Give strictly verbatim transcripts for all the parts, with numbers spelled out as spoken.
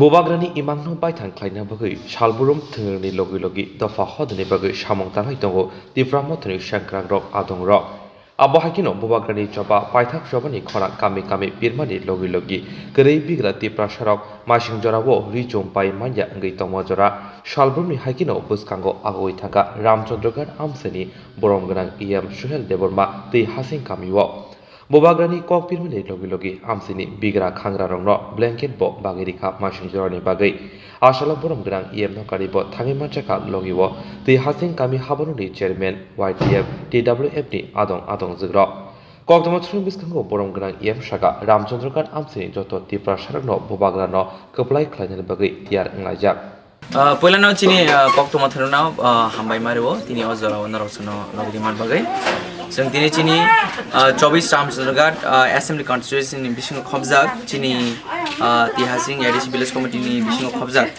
Bubagrani imangno baithang khlaina bagwi salbrum thwngni logi logi dopha hodani bagwi samung tanwi tongo Tipra Mothani sengkrakrok adongrok. Abo hai kheno Bubagrani choba paithak chobani khorang kami kami pirmani logi logi kwrwi bigra Tiprasarok masing jorao ri chum pai manya wngwi tongma jora salbrumni hai kheno bwskango agoi thangkha Ramchandragarh amchaini borom gwnang E M Suhel Debbarma twi Hasing kamio. Bubagrani kok pirmani logi logi amchaini bigra khangrarokno blanket bo bagwi rikha masing jorani bagwi. Asalo borom gwnang E M no karibo thangwi manjakha logio twi Hasing kami haboroni chairman Y T F T W F ni adong adong jwkrok. Koktwma thwngwi bwskango borom gwnang E M saka Ramchandragarh amchaini joto Tiprasarokno Bubagrano kwplai khlainani bagwi tiyar wnglaijak. Ah, puilano chini, ah, koktwma thwngno, ah, hambai mario tini o jorao norok sono logri man bagwi. Chwng tini chini, ah, chobis Ramchandragarh, ah, Assembly Constituency ni bisingo khobjak chini, ah, Tihasing A D C Village Committee ni bisingo khobjak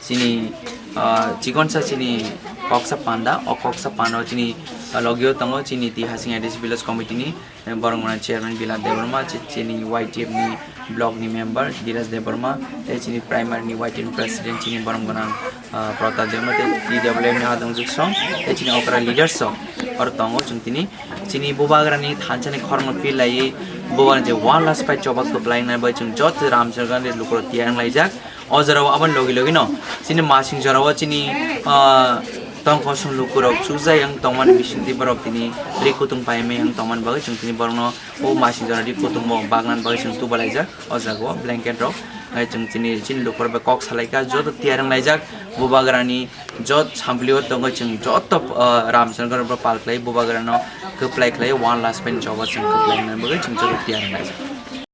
chini, ah, chikonsa chini koksa panda, o koksa panda chini, ah, logio tongo chini Tihasing A D C Village Committee ni, eh, borok gwnang chairman Bilal Debbarma, chi-, chini Y T F ni block ni member Diraj Debbarma, tei chini primary ni Y T F ni president chini borok gwnang, ah, Pratap Debbarma, tei T W M ni adong juksong, tei chini okra leaders rok oro tongo. Chwng tini chini Bubagrani thansa ni khorokno phil laiwi Bubagrani je one last fight choba kwplai wngnai bai chwng joto Ramchandragarh ni lukurok tiyar wnglaijak. O jorao aboni logi logi no chini masing jorao chini, ah, tongkosong lukurok chujai wng tongmani bisingtwi borok tini ri kutung paimai wng tongmani bagwi chwng tini borokno o masing jora ri kutung bo bagna bagwi chwng tubalaijak o jaga o blanket rok. Hai chwng chini, chini lukurok bai kok salaikha joto tiyar wnglaijak Bubagrani jot samplio tongwi chwng joto, ah, Ramchandragarh bo pal khlai Bubagrano kwplai khlai one last fight choba chwng kwplai wngnani bagwi chwng joto tiyar wnglaijak.